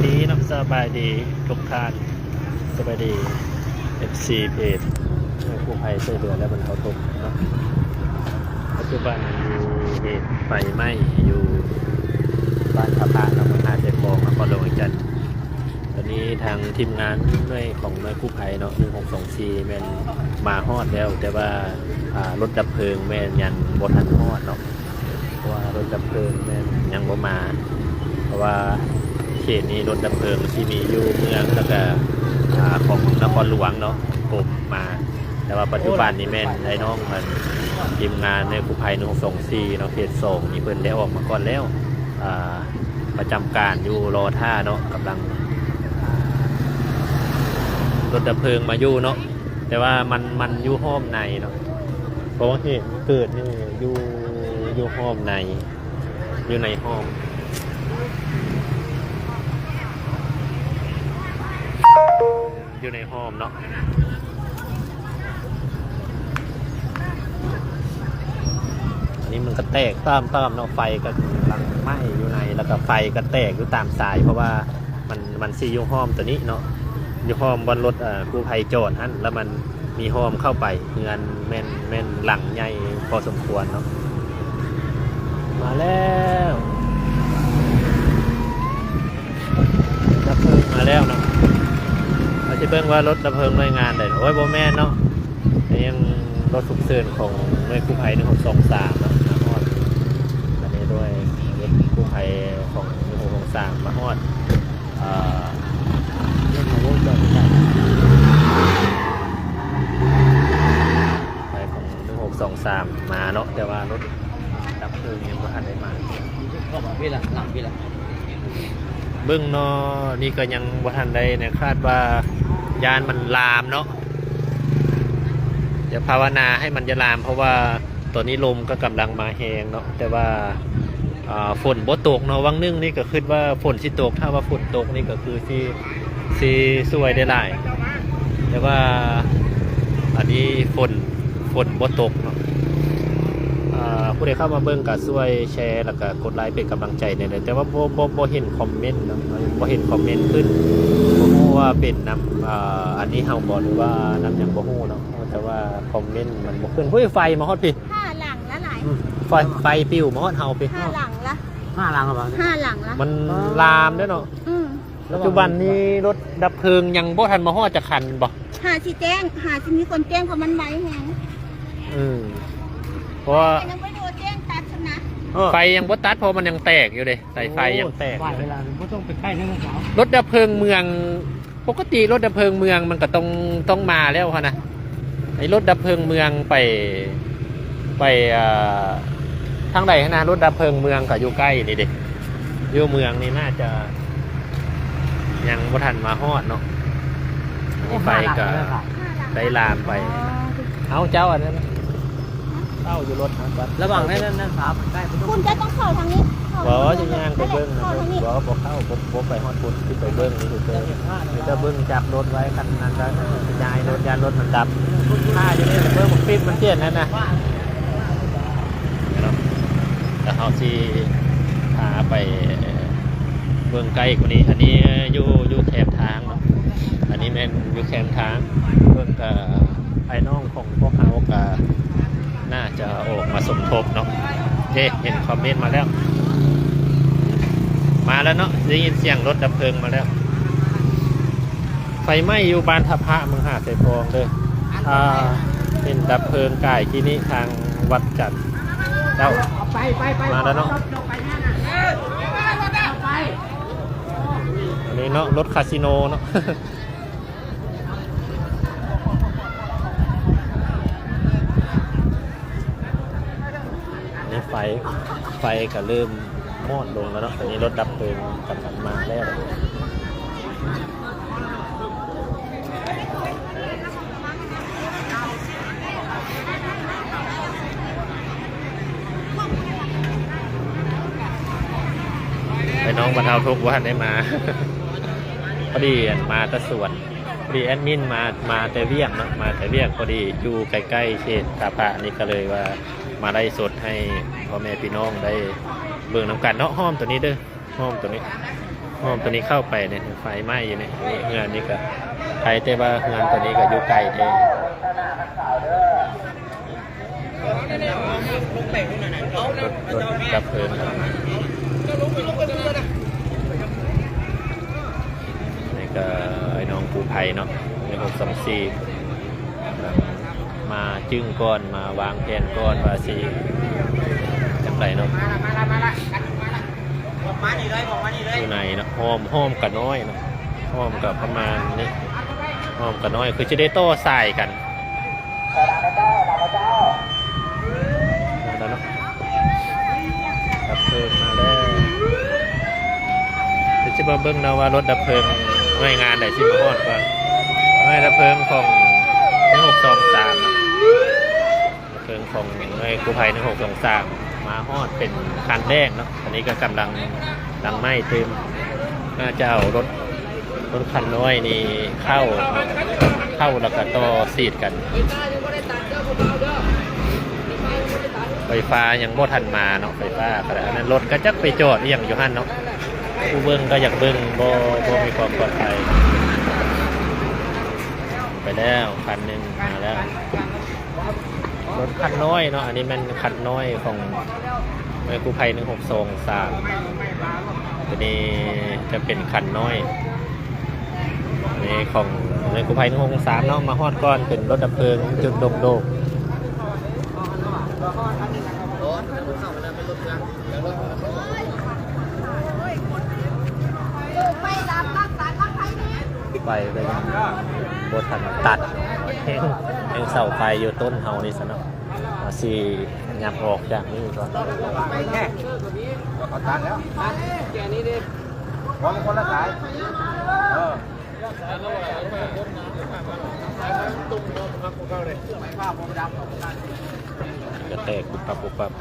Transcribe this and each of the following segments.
ດີເນາະ ສະບາຍດີທຸກທ່ານ ສະບາຍດີ ເອັຟຊີ ເພຈ ກູ້ໄພຊ່ວຍເຫຼືອ ແລະ ບັນເທົາທຸກເນາະ. ປັດຈຸບັນຢູ່ເຫດໄຟໄໝ້ຢູ່ບ້ານທ່າພະເນາະ ເມືອງທ່າໄຊທອງ ນະຄອນຫຼວງວຽງຈັນ. ຕອນນີ້ທາງທີມງານໜ່ວຍຂອງໜ່ວຍກູ້ໄພເນາະ ໜຶ່ງຫົກສອງສີ່ ແມ່ນມາຮອດແລ້ວ ແຕ່ວ່າ ອ່າ ລົດດັບເພີງແມ່ນຍັງບໍ່ທັນຮອດເນາະ. ເພາະວ່າລົດດັບເພີງແມ່ນຍັງບໍ່ມາ ເພາະວ່າເຂດນີ້ລົດດັບເພີງຊິມີຢູ່ເມືອງ ແລ້ວກະ ອ່າ ຂອງນະຄອນຫຼວງເນາະ ກົມມາ. ແຕ່ວ່າປັດຈຸບັນນີ້ແມ່ນອ້າຍນ້ອງ ອັນ ທີມງານໜ່ວຍກູ້ໄພໜຶ່ງຫົກສອງສີ່ເນາະ ເຂດສອງນີ້ ເພິ່ນໄດ້ອອກມາກ່ອນແລ້ວ ອ່າ ປະຈຳການຢູ່ ລໍຖ້າເນາະ ກຳລັງ ລົດດັບເພີງມາຢູ່ເນາະ. ແຕ່ວ່າມັນ ມັນຢູ່ຫ້ອມໃນເນາະ ເພາະວ່າເຫດເກີດນີ້ຢູ່ ຢູ່ຫ້ອມໃນ ຢູ່ໃນຫ້ອມ ຢູ່ໃນຫ້ອມເນາະ. ອັນນີ້ມັນກະແຕກຕາມໆເນາະ ໄຟກະກຳລັງໄໝ້ຢູ່ໃນ ແລ້ວກະໄຟກະແຕກຢູ່ຕາມສາຍ ເພາະວ່າມັນ ມັນຊິຢູ່ຫ້ອມໂຕນີ້ເນາະ ຢູ່ຫ້ອມບ່ອນລົດ ເອີ ກູ້ໄພຈອດຫັ້ນ ແລ້ວມັນ ມີຫ້ອມເຂົ້າໄປ ເຮືອນແມ່ນ ແມ່ນຫຼັງໃຫຍ່ພໍສົມຄວນເນາະ. ມາແລ້ວ ດັບເພີງມາແລ້ວເນາະ. ເຮົາຊິເບິ່ງວ່າລົດດັບເພີງໜ່ວຍງານໃດເນາະ. ໂອ້ຍ ບໍ່ແມ່ນເນາະ ແຕ່ຍັງລົດສຸກເສີນຂອງໜ່ວຍກູ້ໄພໜຶ່ງຫົກສອງສາມເນາະ ມາຮອດ. ອັນນີ້ດ້ວຍລົດກູ້ໄພຂອງໜຶ່ງຫົກສອງສາມມາຮອດ. ອ່າ ໄຟຂອງໜຶ່ງຫົກສອງສາມມາເນາະ ແຕ່ວ່າລົດ ອ່າ ດັບເພີງຍັງບໍ່ທັນໄດ້ມາ. ເບິ່ງເນາະ ນີ້ກະຍັງບໍ່ທັນໄດ້ນະ ຄາດວ່າຢ້ານມັນລາມເນາະ. ຢ່າພາວະນາໃຫ້ມັນຢ່າລາມ ເພາະວ່າ ຕອນນີ້ລົມກໍກຳລັງມາແຮງເນາະ ແຕ່ວ່າ ອ່າ ຝົນບໍ່ຕົກເນາະ. ຫວ່າງໜຶ່ງນີ້ກໍຄິດວ່າຝົນຊິຕົກ ຖ້າວ່າຝົນຕົກນີ້ກໍຄືຊິ ຊິຊ່ວຍໄດ້ຫຼາຍ ແຕ່ວ່າອັນນີ້ຝົນ ຝົນບໍ່ຕົກເນາະ. ອ່າ ຜູ້ໃດເຂົ້າມາເບິ່ງກໍຊ່ວຍແຊ ແລ້ວກໍກົດໄລເປັນກຳລັງໃຈແດ່ເດີ ແຕ່ວ່າບໍ່ ບໍ່ ບໍ່ເຫັນຄອມເມັນເນາະ ບໍ່ເຫັນຄອມເມັນຂຶ້ນ ບໍ່ຮູ້ວ່າເປັນນຳ ອ່າ ອັນນີ້ເຮົາບໍ່ ຫຼືວ່ານຳຫຍັງບໍ່ຮູ້ເນາະ. ແຕ່ວ່າຄອມເມັນມັນບໍ່ຂຶ້ນ. ເຮີ້ຍ ໄຟມາຮອດພີ້ ຫ້າຫຼັງລະຫຼາຍ ອືມ ໄຟ ໄຟປິວມາຮອດເຮົາພີ້ ຫ້າຫຼັງລະ ຫ້າຫຼັງລະ ຫ້າຫຼັງລະ ມັນລາມເດ້ເນາະ. ອືມ ປັດຈຸບັນນີ້ລົດດັບເພີງຍັງບໍ່ທັນມາຮອດຈັກຄັນແມ່ນບໍ່? ຫາຊິແຈ້ງ ຫາຊິມີຄົນແຈ້ງ ເພາະມັນໄວແຮງ. ອືມ ເພາະວ່າຍັງບໍ່ໄດ້ແຈ້ງຕັດຊັ້ນນະ ເອີ ໄຟຍັງບໍ່ຕັດ ເພາະມັນຍັງແຕກຢູ່ເດ້ ສາຍໄຟຍັງ ໂອ້ ແຕກຢູ່ເດ້. ລົດດັບເພີງເມືອງ ປົກກະຕິລົດດັບເພີງເມືອງມັນກະຕ້ອງ ຕ້ອງມາແລ້ວຫັ້ນນະ. ໄອ້ລົດດັບເພີງເມືອງໄປ ໄປ ເອີ ທາງໃດຫັ້ນນະ? ລົດດັບເພີງເມືອງກະຢູ່ໃກ້ນີ້ເດ້ ຢູ່ເມືອງນີ້ໜ້າຈະຍັງບໍ່ທັນມາຮອດເນາະ. ອັນນີ້ໄຟກະໄດ້ລາມໄປ. ອໍ ເອົາ ເຈົ້າອັນນັ້ນ ເຂົ້າຢູ່ລົດຫັ້ນກ່ອນ ລະຫວ່າງນັ້ນ ນັ້ນ ນັ້ນ ພາໄປໃກ້ປະຕູ ຄຸນເຈົ້າຕ້ອງເຂົ້າທາງນີ້ ບໍ່ ຊິຍ່າງໄປເບິ່ງນະ ເຂົ້າທາງນີ້ ບໍ່ ບໍ່ເຂົ້າ ບໍ່ ບໍ່ໄປຮອດພຸ້ນ ຊິໄປເບິ່ງນີ້ຊື່ໆ ມີແຕ່ເບິ່ງຈັບລົດໄວ້ ຄັນນັ້ນກໍຍ້າຍລົດ ຢ້ານລົດມັນດັບ. ຖ້າຢູ່ນີ້ ເບິ່ງບັກປິບມັນເປັນນັ້ນນະ ແລ້ວເຮົາຊິພາໄປເບິ່ງໃກ້ກວ່ານີ້. ອັນນີ້ຢູ່ ຢູ່ແຄມທາງເນາະ ອັນນີ້ແມ່ນຢູ່ແຄມທາງ ເບິ່ງກໍ ອ້າຍນ້ອງຂອງພວກເຮົາກະໜ້າຈະອອກມາສົມທົບເນາະ. ເດ້ ເຫັນຄອມເມັນມາແລ້ວ ມາແລ້ວເນາະ ໄດ້ຍິນສຽງລົດດັບເພີງມາແລ້ວ. ໄຟໄໝ້ຢູ່ບ້ານທ່າພະ ເມືອງຫາດຊາຍທອງເດີ. ອ່າ ເປັນດັບເພີງກາຍທີ່ນີ້ທາງວັດຈັນເຈົ້າ. ມາແລ້ວເນາະ ອັນນີ້ເນາະ ລົດຄາສິໂນເນາະ. ນີ້ໄຟ ໄຟກະເລີ່ມມອດລົງແລ້ວເນາະ ຕອນນີ້ລົດດັບເພີງກຳລັງມາແລ້ວ. ໄອ້ນ້ອງບັນເທົາທຸກບໍ່ທັນໄດ້ມາ ພໍດີ ອັນ ມາແຕ່ສວນ. ພໍດີແອດມິນມາ ມາແຕ່ວຽກເນາະ ມາແຕ່ວຽກ ພໍດີຢູ່ໃກ້ໆເຂດທ່າພະນີ້ ກະເລີຍວ່າມາໄລຟ໌ສົດໃຫ້ພໍ່ແມ່ພີ່ນ້ອງໄດ້ເບິ່ງນຳກັນເນາະ. ຫ້ອມໂຕນີ້ເດີ ຫ້ອມໂຕນີ້ ຫ້ອງໂຕນີ້ເຂົ້າໄປນີ້ໄຟໄໝ້ຢູ່ນີ້ ເຮືອນນີ້ກໍໄຄ ແຕ່ວ່າເຮືອນໂຕນີ້ກໍຢູ່ໄກແທ້ ລົດ ລົດດັບເພີງ ນີ້ກໍໄອ້ນ້ອງກູ້ໄພເນາະ ໜຶ່ງຫົກສອງສີ່ ມາຈຶ່ງກ່ອນ ມາວາງແຜນກ່ອນວ່າຊິຈັ່ງໃດເນາະ ມາລະ ມາລະ ມາລະ ກັນມາລະ ອອກມານີ້ເລີຍ ອອກມານີ້ເລີຍ ຢູ່ໃນເນາະ ຫ້ອມ ຫ້ອມກະນ້ອຍເນາະ ຫ້ອມກະປະມານນີ້ ຫ້ອມກະນ້ອຍ ຄືຈະໄດ້ຕໍ່ສາຍກັນ ມາແລ້ວເນາະ ດັບເພີງມາແລ້ວ ດຽວຊິມາເບິ່ງເນາະວ່າລົດດັບເພີງໜ່ວຍງານໃດຊິມາຮອດກ່ອນ ໜ່ວຍດັບເພີງຂອງໜຶ່ງຫົກສອງສາມ ເຄື່ອງຂອງໜ່ວຍກູ້ໄພໜຶ່ງຫົກສອງສາມ ມາຮອດເປັນຄັນແລກເນາະ ອັນນີ້ກໍກຳລັງດັງໄໝ້ຕື່ມ ໜ້າຈະເອົາລົດ ລົດຄັນນ້ອຍນີ້ເຂົ້າ ເຂົ້າແລ້ວກໍຕໍ່ສີດກັນ ໄຟຟ້າຍັງບໍ່ທັນມາເນາະ ໄຟຟ້າກໍໄດ້ ອັນນັ້ນລົດກໍຈັກໄປຈອດອີ່ຫຍັງຢູ່ຫັ້ນເນາະ ຜູ້ເບິ່ງກໍຢາກເບິ່ງ ບໍ່ ບໍ່ມີຄວາມປອດໄພ ໄປແລ້ວ ຄັນໜຶ່ງມາແລ້ວ ລົດຄັນນ້ອຍເນາະ ອັນນີ້ແມ່ນຄັນນ້ອຍຂອງໜ່ວຍກູ້ໄພໜຶ່ງຫົກສອງສາມ ຕົວນີ້ຈະເປັນຄັນນ້ອຍ ນີ້ຂອງໜ່ວຍກູ້ໄພໜຶ່ງຫົກສອງສາມເນາະ ມາຮອດກ່ອນເປັນລົດດັບເພີງຈຸດດົກໂດກ ໄຟກໍຍັງບໍ່ທັນຕັດ ຍັງ ຍັງເສົາໄຟຢູ່ຕົ້ນເຮົານີ້ຊະເນາະ ເຮົາຊິຫຍັບອອກຈາກນີ້ກ່ອນ ແມ່ ເຂົາຕັດແລ້ວ ຂອງຄົນລະສາຍ ເອີ ກະແຕກປຸບປັບປຸບປັບ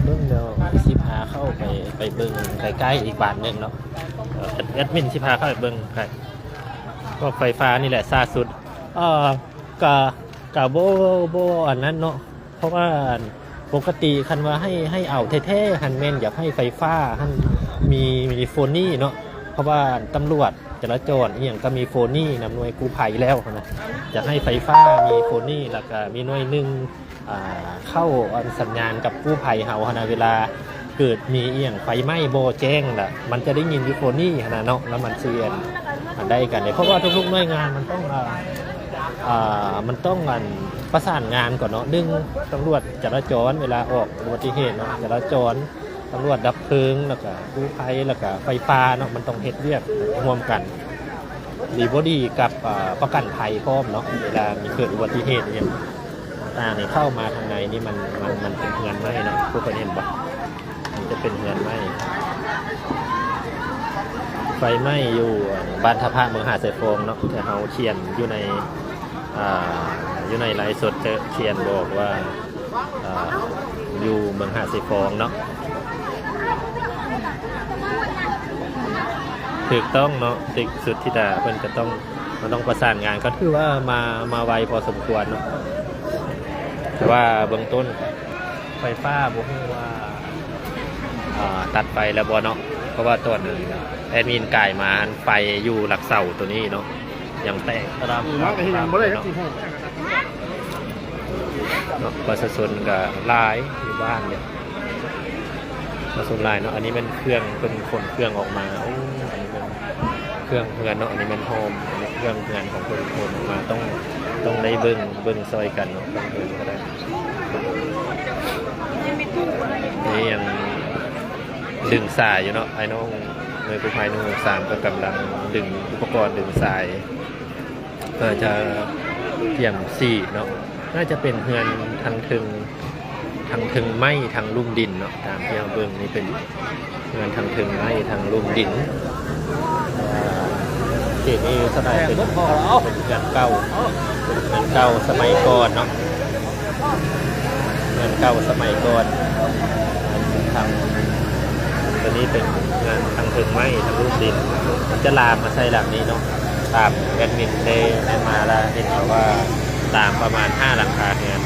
ເບິ່ງແລ້ວຊິພາເຂົ້າໄປ ໄປເບິ່ງໃກ້ໆອີກບາດໜຶ່ງເນາະ ເອີ ແອດ ແອດມິນຊິພາເຂົ້າໄປເບິ່ງໃກ້ ພວກໄຟຟ້ານີ້ແຫຼະຊ້າສຸດ ເອີ ກະ ກະບໍ່ ບໍ່ອັນນັ້ນເນາະ ເພາະວ່າ ອັນ ປົກກະຕິຄັນວ່າໃຫ້ ໃຫ້ເອົາແທ້ໆຫັ້ນ ແມ່ນຢາກໃຫ້ໄຟຟ້າຫັ້ນມີ ມີໂຟນີ້ເນາະ ເພາະວ່າ ອັນ ຕຳຫຼວດຈະລາຈອນອີ່ຫຍັງກໍມີໂຟນີ້ນຳໜ່ວຍກູ້ໄພແລ້ວຫັ້ນນະ ຢາກໃຫ້ໄຟຟ້າມີໂຟນີ້ ແລ້ວກໍມີໜ່ວຍໜຶ່ງ ອ່າ ເຂົ້າອັນສັນຍານກັບກູ້ໄພເຮົາຫັ້ນນະ ເວລາເກີດມີອີ່ຫຍັງໄຟໄໝ້ບໍ່ແຈ້ງລະ ມັນຈະໄດ້ຍິນຢູ່ໂຟນີ້ຫັ້ນນະເນາະ ແລ້ວມັນຊິ ອັນ ໄດ້ກັນເດ້ ເພາະວ່າທຸກໆໜ່ວຍງານມັນຕ້ອງ ອ່າ ອ່າ ມັນຕ້ອງ ອັນ ປະສານງານກ່ອນເນາະ ໜຶ່ງ ຕຳຫຼວດຈະລາຈອນ ເວລາອອກອຸບັດຕິເຫດເນາະ ຈະລາຈອນ ຕຳຫຼວດດັບເພີງ ແລ້ວກະກູ້ໄພ ແລ້ວກະໄຟຟ້າເນາະ ມັນຕ້ອງເຮັດວຽກຮ່ວມກັນ ດີບໍ່ດີກັບ ອ່າ ປະກັນໄພພ້ອມເນາະ ເວລາມີເກີດອຸບັດຕິເຫດອີ່ຫຍັງຕ່າງໆນີ້ ເຂົ້າມາທາງໃນນີ້ມັນ ມັນ ມັນເປັນເຮືອນໄມ້ເນາະ ພວກເພິ່ນເຫັນບໍ່? ມັນຈະເປັນເຮືອນໄມ້ ໄຟໄໝ້ຢູ່ ອ່າ ບ້ານທ່າພະ ເມືອງຫາດຊາຍຟອງເນາະ ທີ່ເຮົາຂຽນຢູ່ໃນ ອ່າ ຢູ່ໃນໄລຟ໌ສົດ ຈະຂຽນບອກວ່າ ອ່າ ຢູ່ເມືອງຫາດຊາຍຟອງເນາະ ຖືກຕ້ອງເນາະ ຖືກສຸດທິດາ ເພິ່ນກໍຕ້ອງ ມັນຕ້ອງປະສານງານ ກໍຖືວ່າມາ ມາໄວພໍສົມຄວນເນາະ ແຕ່ວ່າເບື້ອງຕົ້ນ ໄຟຟ້າບໍ່ຮູ້ວ່າ ອ່າ ຕັດໄຟແລ້ວບໍ່ເນາະ ເພາະວ່າຕອນແອດມິນກາຍມາຫັ້ນ ໄຟຢູ່ຫຼັກເສົາໂຕນີ້ເນາະ ຍັງແຕກຕະລຳ ອືມ ມັນກໍເຮັດຫຍັງບໍ່ໄດ້ເນາະ ປະຊາຊົນກໍຫຼາຍຢູ່ບ້ານນີ້ ປະຊາຊົນຫຼາຍເນາະ ອັນນີ້ແມ່ນເຄື່ອງ ເພິ່ນຂົນເຄື່ອງອອກມາ ໂອ້ ອັນນີ້ເປັນ ເຄື່ອງເຮືອນເນາະ ອັນນີ້ແມ່ນໂຮມ ອັນນີ້ເຄື່ອງເຮືອນຂອງເພິ່ນໂຮມອອກມາ ຕ້ອງ ຕ້ອງໄດ້ເບິ່ງ ເບິ່ງຊ່ອຍກັນເນາະ ເບິ່ງເຮືອນກໍໄດ້ ນີ້ຍັງດຶງສາຍຢູ່ເນາະ ອ້າຍນ້ອງໜ່ວຍກູ້ໄພໜຶ່ງຫົກສາມ ກໍກຳລັງດຶງອຸປະກອນດຶງສາຍ ເພື່ອຈະກຽມສີດເນາະ ໜ້າຈະເປັນເຮືອນທາງເທິງ ທັງເທິງໄມ້ທັງລຸ່ມດິນເນາະ ຕາມທີ່ເຮົາເບິ່ງນີ້ເປັນເຮືອນທັງເທິງໄມ້ທັງລຸ່ມດິນ ເຂດນີ້ສ່ວນຫຼາຍເປັນ ເປັນເຮືອນເກົ່າ ເປັນເຮືອນເກົ່າສະໄໝກ່ອນເນາະ ເຮືອນເກົ່າສະໄໝກ່ອນ ທາງ ຕົວນີ້ເປັນເຮືອນທັງເທິງໄມ້ທັງລຸ່ມດິນ ມັນຈະລາມມາໃສ່ຫຼັງນີ້ເນາະ ຕາມແອດມິນໄດ້ແນະນຳມາລະ ເຫັນເຂົາວ່າລາມປະມານຫ້າຫຼັງຄາເຮືອນ.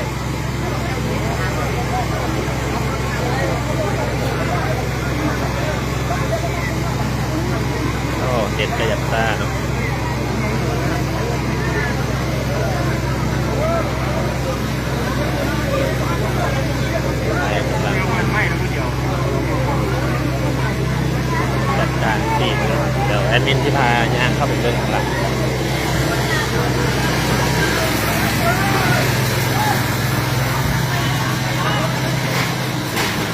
ກະຢາກຊ້າເນາະ ກຳລັງຈັດການສີດເນາະ ດຽວແອດມິນຊິພາຍ່າງເຂົ້າໄປເບິ່ງຂ້າງຫຼັງ.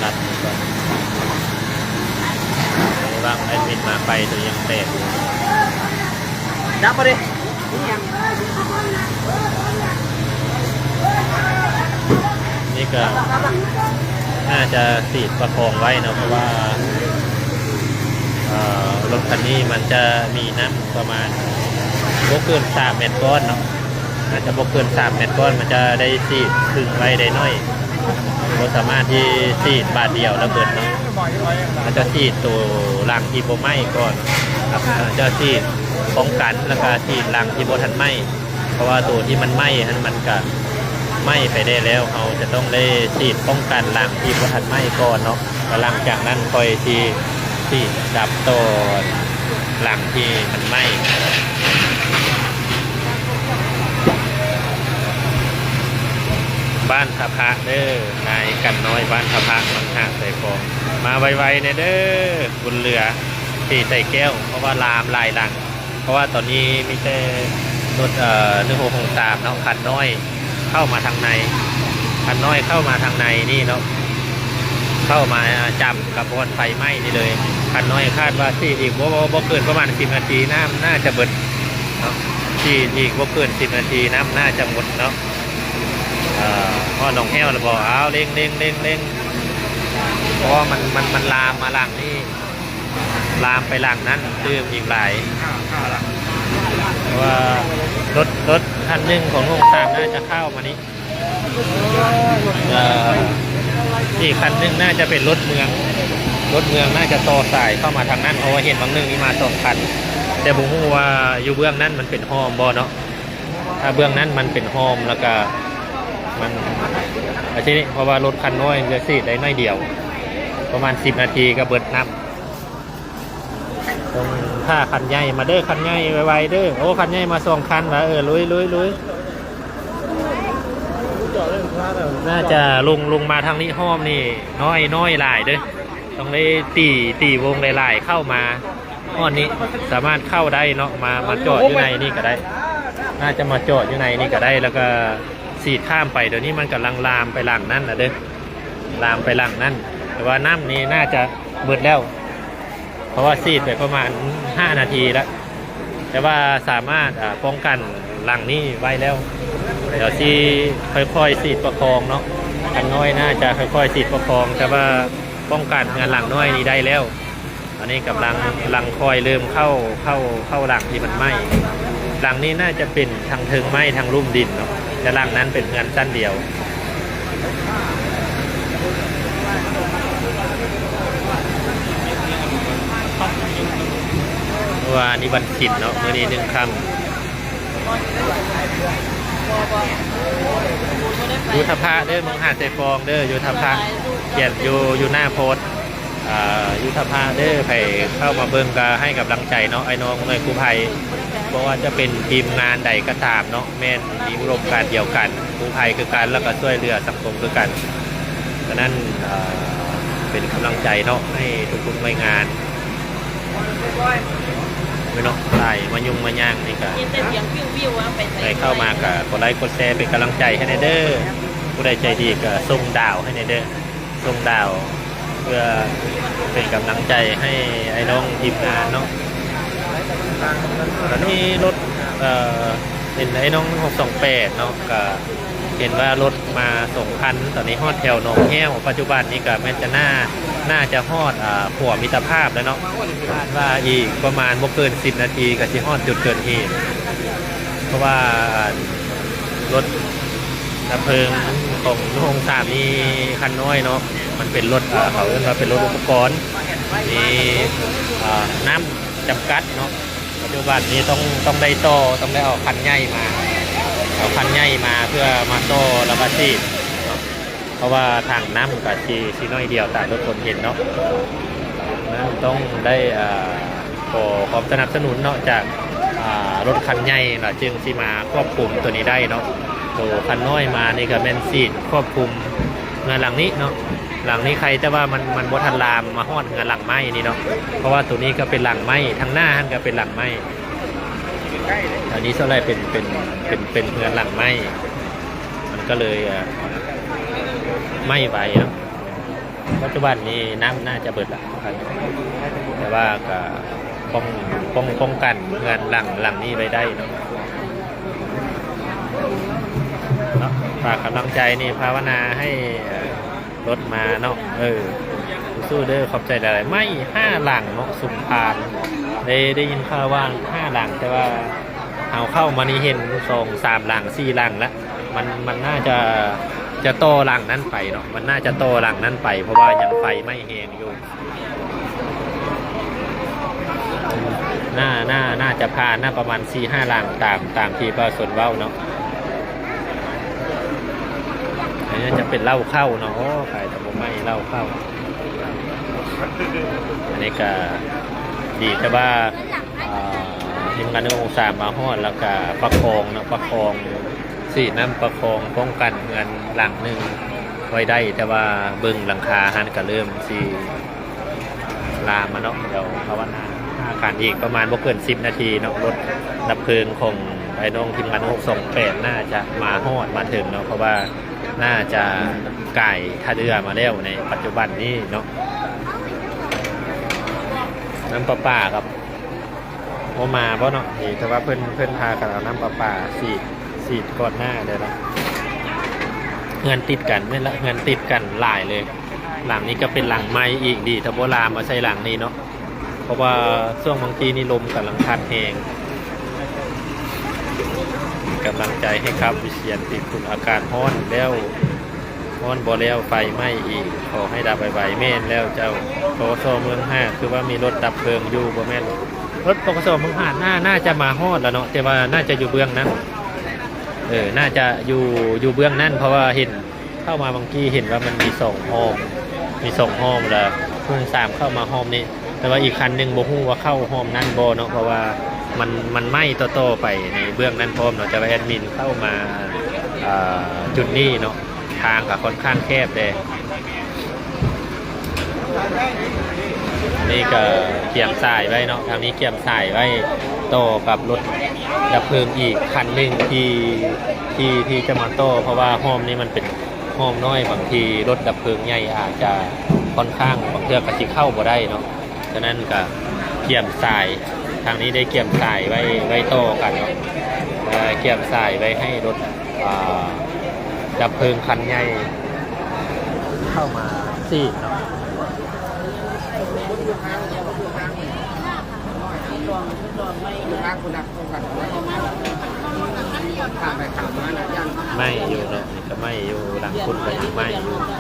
ລັດນີ້ກ່ອນ ລະຫວ່າງແອດມິນມາໄຟໂຕຍັງແຕກຢູ່ ດັບມາເດ້ ນີ້ກະໜ້າຈະສີດປະຄອງໄວ້ເນາະ ເພາະວ່າ ເອີ ລົດຄັນນີ້ມັນຈະມີນ້ຳປະມານບໍ່ເກີນສາມແມັດກ້ອນເນາະ ໜ້າຈະບໍ່ເກີນສາມແມັດກ້ອນ ມັນຈະໄດ້ສີດຄຶ່ງໄວ້ໄດ້ໜ້ອຍ ບໍ່ສາມາດທີ່ສີດບາດດຽວລະເບິດເນາະ ມັນຈະສີດໂຕຫຼັງທີ່ບໍ່ໄໝ້ກ່ອນ ຈະສີດປ້ອງກັນ ລະກະສີດຫຼັງທີ່ບໍ່ທັນໄໝ້ ເພາະວ່າໂຕທີ່ມັນໄໝ້ຫັ້ນ ມັນກະໄໝ້ໄປໄດ້ແລ້ວ ເຮົາຈະຕ້ອງໄດ້ສີດປ້ອງກັນຫຼັງທີ່ບໍ່ທັນໄໝ້ກ່ອນເນາະ ລະຫຼັງຈາກນັ້ນຄ່ອຍຊິ ສີດດັບຕໍ່ຫຼັງທີ່ມັນໄໝ້. ບ້ານທ່າພະເດີ ນາຍກັນນ້ອຍ ບ້ານທ່າພະ ເມືອງຫາດຊາຍຟອງ ມາໄວໆແດ່ເດີ ບຸນເຫຼືອ ສີໄຊແກ້ວ ເພາະວ່າລາມຫຼາຍຫຼັງ ເພາະວ່າຕອນນີ້ມີແຕ່ລົດ ເອີ ໜຶ່ງຫົກຫົກສາມເນາະ ຄັນນ້ອຍເຂົ້າມາທາງໃນ ຄັນນ້ອຍເຂົ້າມາທາງໃນນີ້ເນາະ ເຂົ້າມາຈ້ຳກັບບ່ອນໄຟໄໝ້ນີ້ເລີຍ ຄັນນ້ອຍຄາດວ່າສີດອີກບໍ່ ບໍ່ ບໍ່ເກີນປະມານສິບນາທີ ນ້ຳໜ້າຈະເບິດເນາະ ສີດອີກບໍ່ເກີນສິບນາທີ ນ້ຳໜ້າຈະໝົດເນາະ ເອີ ຮອດໜອງແຫ້ວແລ້ວບໍ່ ອ້າວ ເລັ່ງ ເລັ່ງ ເລັ່ງ ເລັ່ງ ເພາະວ່າມັນ ມັນ ມັນລາມມາຫຼັງນີ້ ລາມໄປຫຼັງນັ້ນຕື່ມອີກຫຼາຍ ເພາະວ່າລົດ ລົດຄັນໜຶ່ງຂອງໂຮງສາມໜ້າຈະເຂົ້າມານີ້ ເອີ ອີກຄັນໜຶ່ງໜ້າຈະເປັນລົດເມືອງ ລົດເມືອງໜ້າຈະຕໍ່ສາຍເຂົ້າມາທາງນັ້ນ ເພາະວ່າເຫັນຫວ່າງໜຶ່ງມີມາສອງຄັນ ແຕ່ບໍ່ຮູ້ວ່າຢູ່ເບື້ອງນັ້ນມັນເປັນຮ່ອມບໍ່ເນາະ ຖ້າເບື້ອງນັ້ນມັນເປັນຮ່ອມ ລະກະມັນ ອາ ທີນີ້ ເພາະວ່າລົດຄັນນ້ອຍຈະສີດໄດ້ໜ້ອຍດຽວ ປະມານສິບນາທີກະເບິດນ້ຳ ຕ້ອງຖ້າຄັນໃຫຍ່ມາເດີ ຄັນໃຫຍ່ໄວໆເດີ ໂອ້ ຄັນໃຫຍ່ມາສອງຄັນລະ ເອີ ລຸຍ ລຸຍ ລຸຍ ໜ້າຈະລົງ ລົງມາທາງນີ້ ຮ່ອມນີ້ນ້ອຍ ນ້ອຍຫຼາຍເດີ ຕ້ອງໄດ້ຕີ ຕີວົງຫຼາຍໆເຂົ້າມາ ຮອດນີ້ສາມາດເຂົ້າໄດ້ເນາະ ມາ ມາຈອດຢູ່ໃນນີ້ກະໄດ້ ໜ້າຈະມາຈອດຢູ່ໃນນີ້ກະໄດ້ ລະກະສີດຂ້າມໄປ ດຽວນີ້ມັນກຳລັງລາມໄປຫຼັງນັ້ນລະເດີ ລາມໄປຫຼັງນັ້ນ ແຕ່ວ່ານ້ຳນີ້ໜ້າຈະເບິດແລ້ວ ເພາະວ່າສີດໄປປະມານຫ້ານາທີລະ ແຕ່ວ່າສາມາດ ອາ ປ້ອງກັນຫຼັງນີ້ໄວ້ແລ້ວ ດຽວຊິຄ່ອຍໆສີດປະຄອງເນາະ ຄັນນ້ອຍໜ້າຈະຄ່ອຍໆສີດປະຄອງ ແຕ່ວ່າປ້ອງກັນເຮືອນຫຼັງນ້ອຍນີ້ໄດ້ແລ້ວ ອັນນີ້ກຳລັງ ກຳລັງຄ່ອຍເລີ່ມເຂົ້າ ເຂົ້າ ເຂົ້າຫຼັງທີ່ມັນໄໝ້ ຫຼັງນີ້ໜ້າຈະເປັນທັງເທິງໄໝ້ທັງລຸ່ມດິນເນາະ ແຕ່ຫຼັງນັ້ນເປັນເຮືອນຊັ້ນດຽວ ເພາະວ່ານີ້ວັນສິນເນາະ ມື້ນີ້ໜຶ່ງຄ່ຳ ຢູ່ທ່າພະເດີ ເມືອງຫາດຊາຍຟອງເດີ ຢູ່ທ່າພະ ຂຽນຢູ່ ຢູ່ໜ້າໂພສ ອ່າ ຢູ່ທ່າພະເດີ ໃຜເຂົ້າມາເບິ່ງກະໃຫ້ກຳລັງໃຈເນາະ ອ້າຍນ້ອງໜ່ວຍກູ້ໄພ ບໍ່ວ່າຈະເປັນທີມງານໃດກະຕາມເນາະ ແມ່ນມີອຸດົມການດຽວກັນ ກູ້ໄພຄືກັນ ລະກະຊ່ວຍເຫຼືອສັງຄົມຄືກັນ ສະນັ້ນ ເປັນກຳລັງໃຈເນາະ ໃຫ້ທຸກໆໜ່ວຍງານ ເນາະ ຫຼາຍມາຫຍຸ້ງມາຍ່າງນີ້ກະ ໃຜເຂົ້າມາກະກົດໄລກົດແຊເປັນກຳລັງໃຈໃຫ້ແດ່ເດີ ຜູ້ໃດໃຈດີກະສົ່ງດາວໃຫ້ແດ່ເດີ. ສົ່ງດາວ ເພື່ອເປັນກຳລັງໃຈໃຫ້ອ້າຍນ້ອງທີມງານເນາະ ແລ້ວມີລົດ ເອີ ເປັນອ້າຍນ້ອງໜຶ່ງຫົກສອງແປດເນາະ ກະເຫັນວ່າລົດມາສອງຄັນ ຕອນນີ້ຮອດແຖວໜອງແຫ້ວ ປັດຈຸບັນນີ້ກະແມ່ນຈະໜ້າ ໜ້າຈະຮອດ ອາ ຂົວມິດຕະພາບແລ້ວເນາະ ຄາດວ່າອີກປະມານບໍ່ເກີນສິບນາທີກະຊິຮອດຈຸດເກີດເຫດ ເພາະວ່າ ລົດດັບເພີງຂອງໂຮງສາມນີ້ຄັນນ້ອຍເນາະ ມັນເປັນລົດ ເອີ ເຂົາເອີ້ນວ່າເປັນລົດອຸປະກອນ ມີ ເອີ ນ້ຳຈຳກັດເນາະ ປັດຈຸບັນນີ້ຕ້ອງ ຕ້ອງໄດ້ຕໍ່ ຕ້ອງໄດ້ເອົາຄັນໃຫຍ່ມາ ເອົາຄັນໃຫຍ່ມາເພື່ອມາຕໍ່ລະບາຍສີດເນາະ ເພາະວ່າຖັງນ້ຳກະຊິ ຊິໜ້ອຍດຽວຕາມທຸກຄົນເຫັນເນາະ ນັ້ນຕ້ອງໄດ້ ເອີ ຂໍຄວາມສະໜັບສະໜູນເນາະ ຈາກ ອ່າ ລົດຄັນໃຫຍ່ລະຈຶ່ງຊິມາຄວບຄຸມໂຕນີ້ໄດ້ເນາະ. ໂຕຄັນນ້ອຍມານີ້ກະແມ່ນສີດຄວບຄຸມເຮືອນຫຼັງນີ້ເນາະ. ຫຼັງນີ້ໄຄ ແຕ່ວ່າມັນ ມັນບໍ່ທັນລາມມາຮອດເຮືອນຫຼັງໃໝ່ນີ້ເນາະ ເພາະວ່າໂຕນີ້ກະເປັນຫຼັງໃໝ່ ທາງໜ້າຫັ້ນກະເປັນຫຼັງໃໝ່. ອັນນີ້ສ່ວນຫຼາຍເປັນ ເປັນ ເປັນ ເປັນເຮືອນຫຼັງໃໝ່ ມັນກະເລີຍ ອ່າ ໄໝ້ໄວເນາະ. ປັດຈຸບັນນີ້ນ້ຳໜ້າຈະເບິດລະ ແຕ່ວ່າກະປ້ອງ ປ້ອງ ປ້ອງກັນເຮືອນຫຼັງ ຫຼັງນີ້ໄວ້ໄດ້ເນາະ ເນາະ. ຝາກກຳລັງໃຈນີ້ ພາວະນາໃຫ້ ເອີ ລົດມາເນາະ ເອີ ສູ້ໆເດີ ຂອບໃຈຫຼາຍໆ. ໄມ້ຫ້າຫຼັງເນາະ ສຸມພານ ໄດ້ ໄດ້ຍິນຂ່າວວ່າຫ້າຫຼັງ ແຕ່ວ່າເຮົາເຂົ້າມານີ້ເຫັນສອງສາມຫຼັງ ສີ່ຫຼັງລະ. ມັນ ມັນໜ້າຈະ ຈະຕໍ່ຫຼັງນັ້ນໄປເນາະ ມັນໜ້າຈະຕໍ່ຫຼັງນັ້ນໄປ ເພາະວ່າຍັງໄຟໄໝ້ແຮງຢູ່. ໜ້າ ໜ້າ ໜ້າຈະຜ່ານນະ ປະມານສີ່ຫ້າຫຼັງ ຕາມ ຕາມທີ່ປະຊາຊົນເວົ້າເນາະ. ອັນນີ້ຈະເປັນເລົ້າເຂົ້າເນາະ ໂອ້ ຂາຍແຕ່ບໍ່ໄໝ້ເລົ້າເຂົ້າ. ອັນນີ້ກະດີແຕ່ວ່າ ອ່າ ທີມງານໜຶ່ງຫົກສາມມາຮອດ ແລ້ວກະປະຄອງເນາະ ປະຄອງ ສີດນ້ຳປະຄອງປ້ອງກັນເຮືອນຫຼັງໜຶ່ງໄວ້ໄດ້ ແຕ່ວ່າເບິ່ງຫຼັງຄາຫັ້ນກະເລີ່ມຊິລາມມາເນາະ. ດຽວພາວະນາຫາກັນອີກປະມານບໍ່ເກີນສິບນາທີເນາະ ລົດດັບເພີງຂອງອ້າຍນ້ອງທີມງານຫົກສອງແປດໜ້າຈະມາຮອດມາເຖິງເນາະ ເພາະວ່າໜ້າຈະກາຍທ່າເຮືອມາແລ້ວໃນປັດຈຸບັນນີ້ເນາະ. ນ້ຳປະປາກັບ ບໍ່ມາບໍ່ເນາະ ເອີ ແຕ່ວ່າເພິ່ນ ເພິ່ນພາກັນເອົານ້ຳປະປາສີດ ສີດກ່ອນໜ້າແລ້ວລະ. ເຮືອນຕິດກັນ ແມ່ນລະ ເຮືອນຕິດກັນຫຼາຍເລີຍ. ຫຼັງນີ້ກະເປັນຫຼັງໃໝ່ອີກ ດີຖ້າບໍ່ລາມມາໃສ່ຫຼັງນີ້ເນາະ ເພາະວ່າຊ່ວງບາງທີນີ້ລົມກຳລັງພັດແຮງ. ເປັນກຳລັງໃຈໃຫ້ຄັບ ວິຊຽນ ຕີບຄຸນ ອາກາດຮ້ອນແລ້ວ ຮ້ອນບໍ່ແລ້ວໄຟໄໝ້ອີກ ຂໍໃຫ້ດັບໄວໆ. ແມ່ນແລ້ວເຈົ້າ ປກສ ເມືອງຫ້າ ຄືວ່າມີລົດດັບເພີງຢູ່ ບໍ່ແມ່ນ ລົດ ປກສ ເມືອງຫ້າ ໜ້າ ໜ້າຈະມາຮອດລະເນາະ ແຕ່ວ່າໜ້າຈະຢູ່ເບື້ອງນັ້ນ ເອີ ໜ້າຈະຢູ່ ຢູ່ເບື້ອງນັ້ນ ເພາະວ່າເຫັນເຂົ້າມາບາງກີ້ເຫັນວ່າມັນມີສອງຮ່ອມ ມີສອງຮ່ອມ ລະເພິ່ງສາມເຂົ້າມາຮ່ອມນີ້ ແຕ່ວ່າອີກຄັນໜຶ່ງບໍ່ຮູ້ວ່າເຂົ້າຮ່ອມນັ້ນບໍ່ເນາະ ເພາະວ່າມັນ ມັນໄໝ້ຕໍ່ໆໄປໃນເບື້ອງນັ້ນພ້ອມເນາະ ແຕ່ວ່າແອດມິນເຂົ້າມາ ອ່າ ຈຸດນີ້ເນາະ. ທາງກະຂ້ອນຂ້າງແຄບແດ່. ນີ້ກະກຽມສາຍໄວ້ເນາະ ທາງນີ້ກຽມສາຍໄວ້ຕໍ່ກັບລົດດັບເພີງອີກຄັນໜຶ່ງທີ່ ທີ່ ທີ່ຈະມາຕໍ່ ເພາະວ່າຮ່ອມນີ້ມັນເປັນຮ່ອມນ້ອຍ ບາງທີລົດດັບເພີງໃຫຍ່ອາດຈະຂ້ອນຂ້າງ ບາງເທື່ອກະຊິເຂົ້າບໍ່ໄດ້ເນາະ. ສະນັ້ນກະກຽມສາຍ ທາງນີ້ໄດ້ກຽມສາຍໄວ້ ໄວ້ຕໍ່ກັນເນາະ ແລະ ກຽມສາຍໄວ້ໃຫ້ລົດ ອ່າ ດັບເພີງຄັນໃຫຍ່ເຂົ້າມາສີດເນາະ. ໄໝ້ຢູ່ເນາະ ນີ້ກະໄໝ້ຢູ່ ຫຼັງພຸ້ນກະຍັງໄໝ້ຢູ່. ຂໍ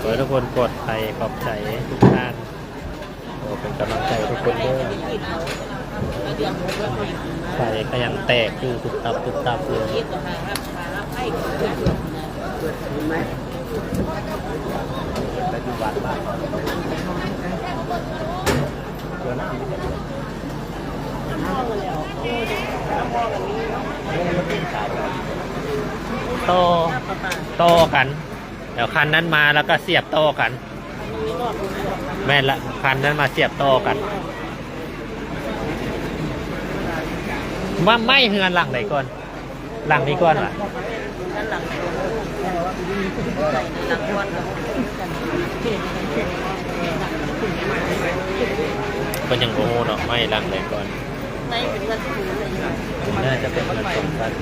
ໃຫ້ທຸກຄົນປອດໄພ ຂອບໃຈທຸກທ່ານ. ຂໍເປັນກຳລັງໃຈທຸກຄົນເດີ. ໄຟກະຍັງແຕກຢູ່ ຕຸບຕັບ ຕຸບຕັບຢູ່. ຕໍ່ ຕໍ່ກັນ ແລ້ວຄັນນັ້ນມາ ແລ້ວກະສຽບຕໍ່ກັນ. ແມ່ນລະ ຄັນນັ້ນມາສຽບຕໍ່ກັນ. ມາໄໝ້ເຮືອນຫຼັງໃດກ່ອນ? ຫຼັງນີ້ກ່ອນຫວາ? ເພິ່ນຍັງບໍ່ຮູ້ເນາະ ໄໝ້ຫຼັງໃດກ່ອນ. ໜ້າຈະເປັນເຮືອນສອງຊັ້ນ.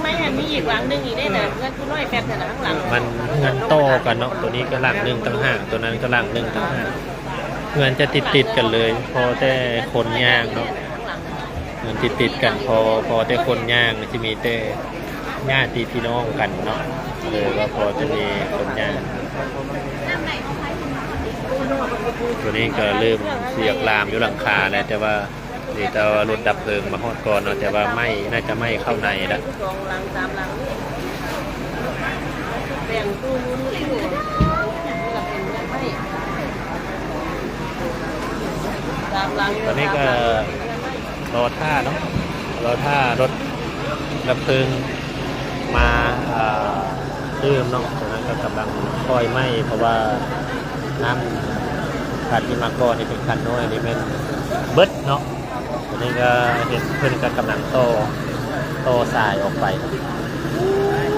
ໄມ້ອັນນີ້ອີກຫຼັງໜຶ່ງອີກເດ້ນະ ເຮືອນຜູ້ນ້ອຍແຟດຫັ້ນນະ ຂ້າງຫຼັງ ມັນເຮືອນຕໍ່ກັນເນາະ ໂຕນີ້ກະຫຼັງໜຶ່ງຕ່າງຫາກ ໂຕນັ້ນກະຫຼັງໜຶ່ງຕ່າງຫາກ ເຮືອນຈະຕິດໆກັນເລີຍ ພໍແຕ່ຄົນຍ່າງເນາະ ເຮືອນຕິດໆກັນ ພໍ ພໍແຕ່ຄົນຍ່າງ ຊິມີແຕ່ຍາດຕິພີ່ນ້ອງກັນເນາະ ເລີຍວ່າພໍຈະມີຄົນຍ່າງ. ໂຕນີ້ກະເລີ່ມຊິຢາກລາມຢູ່ຫຼັງຄາແລ້ວ ແຕ່ວ່າ ດີແຕ່ວ່າລົດດັບເພີງມາຮອດກ່ອນເນາະ ແຕ່ວ່າໄໝ້ ໜ້າຈະໄໝ້ເຂົ້າໃນລະ. ສອງຫຼັງ ສາມຫຼັງນີ້ ແບ່ງຜູ້ ຜູ້ ຜູ້ລະເປັນໄມ້. ຕອນນີ້ກໍລໍຖ້າເນາະ ລໍຖ້າລົດດັບເພີງມາ ເອີ ຕື່ມເນາະ. ຕອນນັ້ນກໍກຳລັງປ່ອຍໄມ້ ເພາະວ່ານ້ຳ ຄັນທີ່ມາກ່ອນນີ້ເປັນຄັນນ້ອຍ ນີ້ແມ່ນເບິດເນາະ. ຕອນນີ້ກໍເຫັນເພິ່ນກໍກຳລັງຕໍ່ ຕໍ່ສາຍອອກໄປ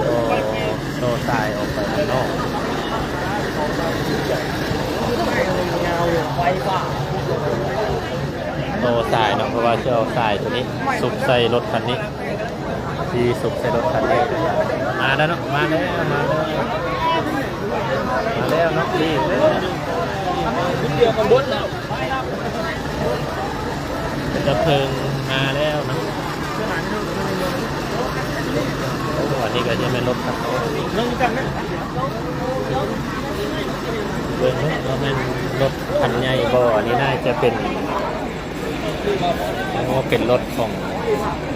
ຕໍ່ ຕໍ່ສາຍອອກໄປຂ້າງນອກ ຕໍ່ສາຍເນາະ ເພາະວ່າຊິເອົາສາຍໂຕນີ້ຊຸກໃສ່ລົດຄັນນີ້ ຊິຊຸກໃສ່ລົດຄັນນີ້. ມາແລ້ວເນາະ ມາແລ້ວ ມາແລ້ວ ມາແລ້ວເນາະ ນີ້ ດຽວກັນເບິດແລ້ວ ດັບເພີງມາແລ້ວເນາະ. ໂອ້ ອັນນີ້ກໍຈະແມ່ນລົດຄັນ ເບິ່ງເນາະ ວ່າແມ່ນລົດຄັນໃຫຍ່ບໍ່. ອັນນີ້ໜ້າຈະເປັນ ໂອ້ ເປັນລົດຂອງ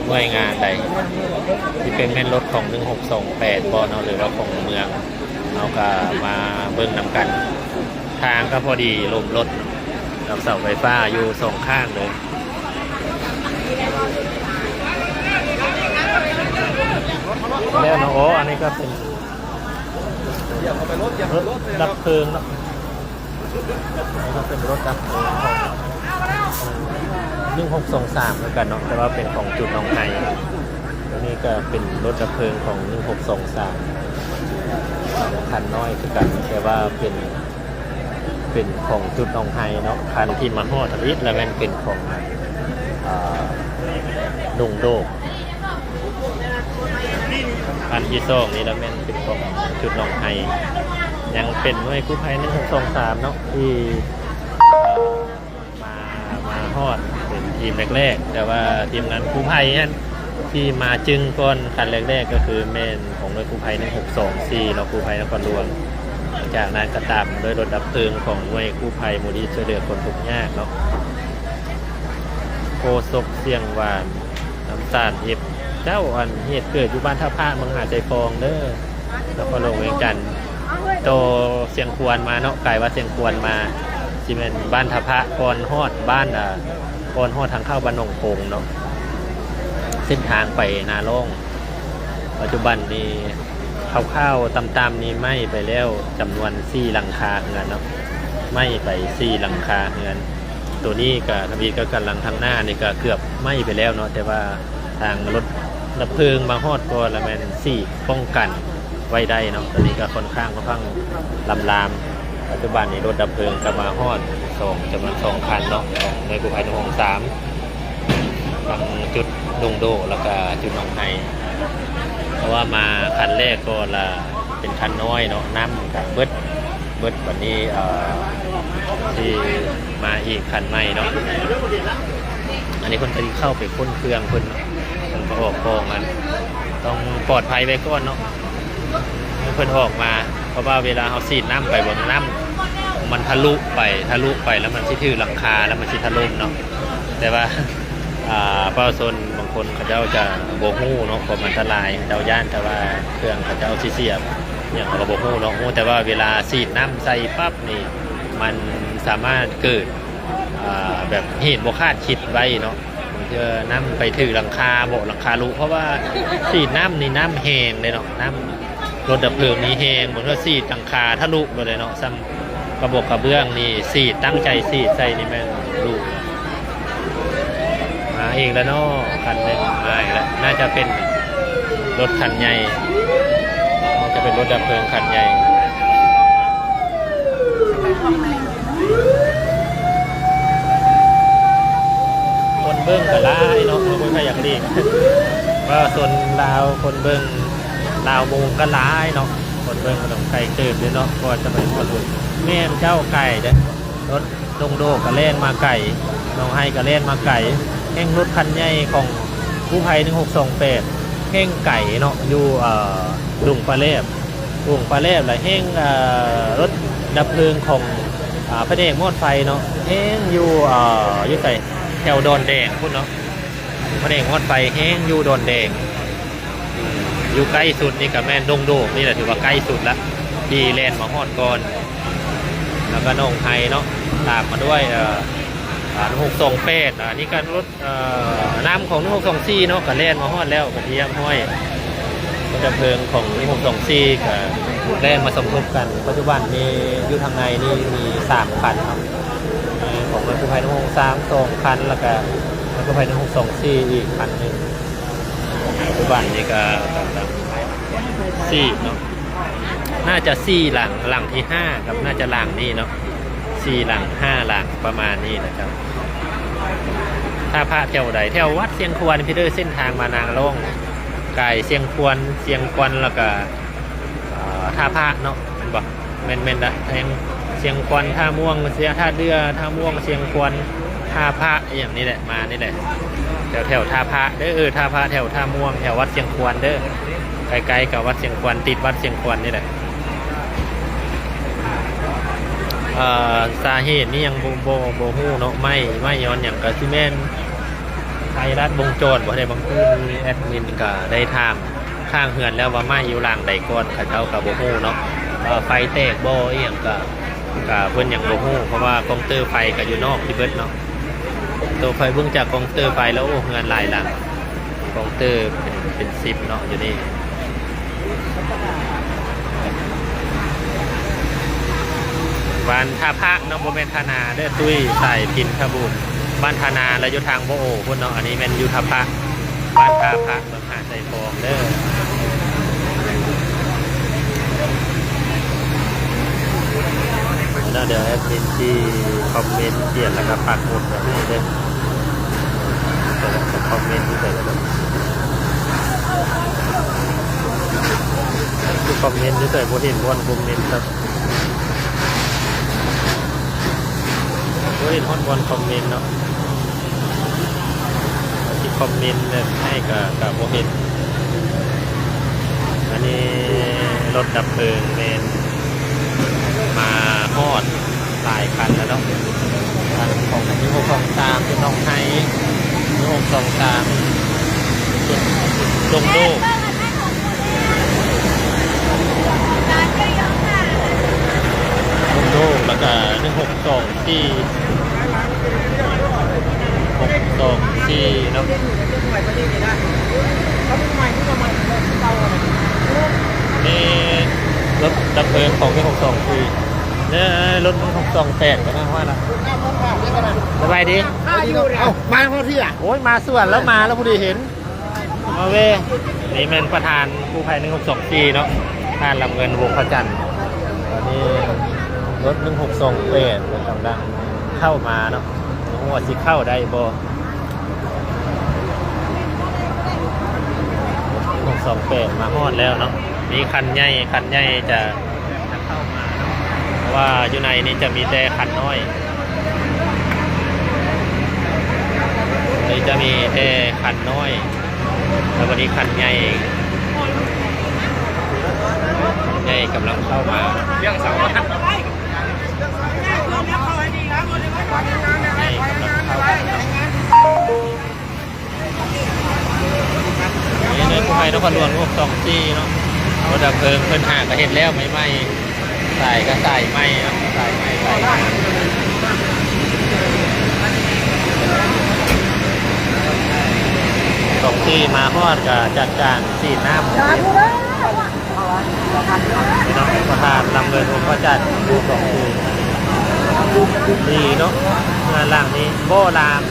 ໜ່ວຍງານໃດ ທີ່ເປັນແມ່ນລົດຂອງໜຶ່ງຫົກສອງແປດບໍ່ເນາະ ຫຼືວ່າຂອງເມືອງ. ເຮົາກໍມາເບິ່ງນຳກັນ ທາງກໍພໍດີ ລົມລົດ ກັບເສົາໄຟຟ້າຢູ່ສອງຂ້າງເລີຍ ແລ້ວເນາະ. ໂອ້ ອັນນີ້ກໍເປັນລົດດັບເພີງເນາະ ອັນນີ້ກໍເປັນລົດດັບເພີງຂອງໜຶ່ງຫົກສອງສາມຄືກັນເນາະ ແຕ່ວ່າເປັນຂອງຈຸດໜອງໄຮ. ຕົວນີ້ກໍເປັນລົດດັບເພີງຂອງໜຶ່ງຫົກສອງສາມ ຄັນນ້ອຍຄືກັນ ແຕ່ວ່າເປັນ ເປັນຂອງຈຸດໜອງໄຮເນາະ. ຄັນທີ່ມາຮອດທຳອິດລະແມ່ນເປັນຂອງ ອາ ດົງໂດກ. ຄັນທີສອງນີ້ລະແມ່ນເປັນຂອງຈຸດໜອງໄຮ ຍັງເປັນໜ່ວຍກູ້ໄພໜຶ່ງຫົກສອງສາມເນາະ ທີ່ ມາ ມາຮອດເປັນທີມແລກໆ ແຕ່ວ່າທີມງານກູ້ໄພຫັ້ນທີ່ມາຈຶ່ງກ່ອນຄັນແລກໆ ກໍຄືແມ່ນຂອງໜ່ວຍກູ້ໄພໜຶ່ງຫົກສອງສີ່ເນາະ ກູ້ໄພນະຄອນຫຼວງ. ຈາກນັ້ນກໍຕາມດ້ວຍລົດດັບເພີງຂອງໜ່ວຍກູ້ໄພມູນນິທິຊ່ວຍເຫຼືອຄົນທຸກຍາກເນາະ. ໂຄສົກສຽງຫວານ ນ້ຳຕານເອັບ ເຈົ້າ ອັນ ເຫດເກີດຢູ່ບ້ານທ່າພະ ເມືອງຫາດຊາຍຟອງເດີ ນະຄອນຫຼວງວຽງຈັນ. ຕໍ່ຊຽງຄວນມາເນາະ ກາຍວ່າຊຽງຄວນມາ ຊິແມ່ນບ້ານທ່າພະ ກ່ອນຮອດບ້ານ ອ່າ ກ່ອນຮອດທາງເຂົ້າບ້ານໜອງໂພງເນາະ. ເສັ້ນທາງໄປນາລ້ອງ ປັດຈຸບັນນີ້ ຄ່າວໆ ຕ່ຳໆ ນີ້ໄໝ້ໄປແລ້ວຈຳນວນສີ່ຫຼັງຄາເຮືອນເນາະ ໄໝ້ໄປສີ່ຫຼັງຄາເຮືອນ. ໂຕນີ້ກະທຳອິດກໍກຳລັງ ທາງໜ້ານີ້ກະເກືອບໄໝ້ໄປແລ້ວເນາະ ແຕ່ວ່າທາງລົດດັບເພີງມາຮອດກ່ອນ ລະແມ່ນສີດປ້ອງກັນໄວ້ໄດ້ເນາະ. ໂຕນີ້ກະຂ້ອນຂ້າງ ຂ້ອນຂ້າງລຳລາມ. ປັດຈຸບັນນີ້ລົດດັບເພີງກະມາຮອດສອງ ຈຳນວນສອງຄັນເນາະ ຂອງໜ່ວຍກູ້ໄພໜຶ່ງຫົກສາມ ທັງຈຸດດົງໂດກ ແລ້ວກະຈຸດໜອງໄຮ ເພາະວ່າມາຄັນແລກກ່ອນລະເປັນຄັນນ້ອຍເນາະ ນ້ຳກະເບິດ ເບິດ. ບັດນີ້ ເອີ ຊິມາອີກຄັນໃໝ່ເນາະ. ອັນນີ້ເພິ່ນກະຊິເຂົ້າໄປຄົ້ນເຄື່ອງເພິ່ນເນາະ ເພິ່ນກໍອອກກ້ອງຫັ້ນ ຕ້ອງປອດໄພໄວ້ກ່ອນເນາະ ໃຫ້ເພິ່ນອອກມາ. ເພາະວ່າເວລາເຮົາສີດນ້ຳໄປ ເບິ່ງນ້ຳມັນທະລຸໄປ ທະລຸໄປແລ້ວມັນຊິຖືກຫຼັງຄາ ແລ້ວມັນຊິຖະຫຼົ່ມເນາະ. ແຕ່ວ່າ ອ່າ ປະຊາຊົນບາງຄົນເຂົາເຈົ້າຈະບໍ່ຮູ້ເນາະ ຄວາມອັນຕະລາຍ ເຂົາເຈົ້າຢ້ານແຕ່ວ່າເຄື່ອງເຂົາເຈົ້າຊິເສຍ ຫຍັງເຮົາກໍບໍ່ຮູ້ເນາະ. ຮູ້ແຕ່ວ່າເວລາສີດນ້ຳໃສ່ປັບນີ້ ມັນສາມາດເກີດ ອ່າ ແບບເຫດບໍ່ຄາດຄິດໄວ້ເນາະ. ບາງເທື່ອນ້ຳໄປຖືກຫຼັງຄາ ເບາະຫຼັງຄາຫຼຸ ເພາະວ່າສີດນ້ຳນີ້ນ້ຳແຮງເດ້ເນາະ ນ້ຳລົດດັບເພີງນີ້ແຮງ ບາງເທື່ອສີດຫຼັງຄາທະລຸໂລດເດ້ເນາະ. ສ່ຳກະບອກກະເບື້ອງນີ້ສີດ ຕັ້ງໃຈສີດໃສ່ນີ້ແມ່ນຫຼຸ ມາອີກແລ້ວເນາະ ຄັນໜຶ່ງມາອີກແລ້ວ ໜ້າຈະເປັນລົດຄັນໃຫຍ່ ໜ້າຈະເປັນລົດດັບເພີງຄັນໃຫຍ່. ຄົນເບິ່ງກໍຫຼາຍເນາະ ບໍ່ມີໃຜຢາກຫຼີກ ປະຊາຊົນລາວ ຄົນເບິ່ງລາວມຸງກໍຫຼາຍເນາະ. ຄົນເບິ່ງກໍຕ້ອງໄກເຕີບເດ້ເນາະ ກວ່າຈະໄປຮອດພຸ້ນ. ແມ່ນເຈົ້າ ໄກເດ້ ລົດດົງໂດກກໍແລ່ນມາໄກ ໜອງໄຮກໍແລ່ນມາໄກ ແຮ່ງລົດຄັນໃຫຍ່ຂອງກູ້ໄພໜຶ່ງຫົກສອງແປດ ແຮ່ງໄກເນາະ ຢູ່ ເອີ ດົງປາແລບ ດົງປາແລບ ແລະ ແຮ່ງ ເອີ ລົດດັບເພີງຂອງ ອາ ພະແນກໝອດໄຟເນາະ ແຮ່ງຢູ່ ເອີ ຢູ່ໃສ ແຖວດອນແດງພຸ້ນເນາະ. ພະແນກໝອດໄຟແຮ່ງຢູ່ດອນແດງ ຢູ່ໃກ້ສຸດນີ້ກະແມ່ນດົງໂດກນີ້ແຫຼະ ຖືວ່າໃກ້ສຸດລະ ທີ່ແລ່ນມາຮອດກ່ອນ ແລ້ວກະໜອງໄຮເນາະ ຕາມມາດ້ວຍ ເອີ ອ່າ ໜຶ່ງຫົກສອງແປດ ອັນນີ້ກໍລົດ ເອີ ນຳຂອງໜຶ່ງຫົກສອງສີ່ເນາະ ກໍແລ່ນມາຮອດແລ້ວ ເປັນທີ່ຮຽບຮ້ອຍ. ລົດດັບເພີງຂອງໜຶ່ງຫົກສອງສີ່ກໍແລ່ນມາສົມທົບກັນ. ປັດຈຸບັນນີ້ຢູ່ທາງໃນນີ້ມີສາມຄັນເນາະ ເອີ ຂອງໜ່ວຍກູ້ໄພໜຶ່ງຫົກສາມສອງຄັນ ແລ້ວກໍໜ່ວຍກູ້ໄພໜຶ່ງຫົກສອງສີ່ອີກຄັນໜຶ່ງ. ປັດຈຸບັນນີ້ກໍກຳລັງສີດເນາະ ໜ້າຈະສີ່ຫຼັງ ຫຼັງທີຫ້າ ກັບໜ້າຈະຫຼັງນີ້ເນາະ ສີ່ຫຼັງ ຫ້າຫຼັງ ປະມານນີ້ນະເຈົ້າ. ຖ້າພະແຖວໃດ? ແຖວວັດຊຽງຄວນພີ້ເດີ ເສັ້ນທາງມານາງລອງ ກາຍຊຽງຄວນ ຊຽງຄວນ ແລ້ວກະ ເອີ ທ່າພະເນາະ ແມ່ນບໍ່? ແມ່ນໆ ລະ ແທງຊຽງຄວນ ທ່າມ່ວງ ເຊຍ ທ່າເດື່ອ ທ່າມ່ວງ ຊຽງຄວນ ທ່າພະ ອີ່ຫຍັງນີ້ແຫຼະ ມານີ້ແຫຼະ ແຖວໆ ທ່າພະເດີ ເອີ ທ່າພະ ແຖວທ່າມ່ວງ ແຖວວັດຊຽງຄວນເດີ ໃກ້ໆ ກັບວັດຊຽງຄວນ ຕິດວັດຊຽງຄວນນີ້ແຫຼະ. ເອີ ສາເຫດນີ້ຍັງບໍ່ ບໍ່ ບໍ່ຮູ້ເນາະ ໄໝ້ ໄໝ້ຍ້ອນຫຍັງ ກະຊິແມ່ນໄຟລັດວົງຈອນບໍ່ໄດ້. ບາງຄືນແອັດມິນກະໄດ້ຖາມຂ້າງເຮືອນແລ້ວວ່າໄໝ້ຢູ່ຫຼັງໃດກ່ອນ ເຂົາເຈົ້າກະບໍ່ຮູ້ເນາະ ວ່າໄຟແຕກບໍ່ ອີ່ຫຍັງກະ ກະເພິ່ນຍັງບໍ່ຮູ້ ເພາະວ່າກອງເຕີໄຟກະຢູ່ນອກທີ່ເບິດເນາະ. ໂຕໄຟເບິ່ງຈາກກອງເຕີໄຟແລ້ວ ໂອ້ ເຮືອນຫຼາຍຫຼັງ ກອງເຕີເປັນ ເປັນສິບເນາະຢູ່ນີ້. ບ້ານທ່າພະເນາະ ບໍ່ແມ່ນທ່ານາເດີ ຕຸ້ຍ ສາຍພິນທະບູນ. ບ້ານທ່ານາລະຢູ່ທາງບໍ່ໂອພຸ້ນເນາະ ອັນນີ້ແມ່ນຢູ່ທ່າພະ ບ້ານທ່າພະ ເມືອງຫາດຊາຍຟອງເດີ. ແລ້ວດຽວແອັດມິນຊິຄອມເມັນຂຽນ ແລ້ວກະປັກໝຸດໄວ້ໃຫ້ເດີ. ຄອມເມັນຢູ່ໃສລະເນາະ? ຄືຄອມເມັນຢູ່ໃສ? ບໍ່ເຫັນບ່ອນຄອມເມັນຄັບ ບໍ່ເຫັນຮອດບ່ອນຄອມເມັນເນາະ. ຊິຄອມເມັນແບບໃຫ້ກະ ກະບໍ່ເຫັນ. ອັນນີ້ລົດດັບເພີງແມ່ນມາຮອດຫຼາຍຄັນແລ້ວເນາະ. ຄັນຂອງໜຶ່ງຫົກສອງສາມ ເປັນໜອງໄຮ ໜຶ່ງຫົກສອງສາມ ດົງໂດກ ດົງໂດກ ແລ້ວກະໜຶ່ງຫົກ ສອງສີ່ ຫົກສອງສີ່ເນາະ. ນີ້ລົດດັບເພີງຂອງໜຶ່ງຫົກສອງສີ່ ເອີ ລົດໜຶ່ງຫົກສອງແປດກໍນະວ່າລະ. ສະບາຍດີ. ເອົ້າ ມາພໍດີອະ. ໂອ້ຍ ມາສວນແລ້ວ ມາແລ້ວພໍດີເຫັນ. ມາເວ ນີ້ແມ່ນປະທານກູ້ໄພໜຶ່ງຫົກສອງສີ່ເນາະ ທ່ານລຳເງິນ ວົງພະຈັນ. ອັນນີ້ລົດໜຶ່ງຫົກສອງແປດ ລົດກຳລັງເຂົ້າມາເນາະ ບໍ່ຮູ້ວ່າຊິເຂົ້າໄດ້ບໍ່. ໜຶ່ງຫົກສອງແປດ ມາຮອດແລ້ວເນາະ ມີຄັນໃຫຍ່ ຄັນໃຫຍ່ຈະ ເພາະວ່າຢູ່ໃນນີ້ຈະມີແຕ່ຄັນນ້ອຍ ນີ້ຈະມີແຕ່ຄັນນ້ອຍ ແລ້ວບັດນີ້ຄັນໃຫຍ່ ໃຫຍ່ກຳລັງເຂົ້າມາ ໃຫຍ່ກຳລັງເຂົ້າມາ. ນີ້ເດີ ກູ້ໄພນະຄອນຫຼວງຫົກສອງສີ່ເນາະ ລົດດັບເພີງເພິ່ນຫາກະເຮັດແລ້ວໃໝ່ໆ ສາຍກະສາຍໃໝ່ເນາະ ສາຍໃໝ່ ສາຍໃໝ່. ສອງສີ່ມາຮອດກະຈັດການສີດນ້ຳ ສາທຸເດີ. ນີ້ເນາະ ປະທານລຳເລີນອົງພະຈັນ ສອງຄືນ ດີເນາະ ເຮືອນຫຼັງນີ້ບໍ່ລາມ.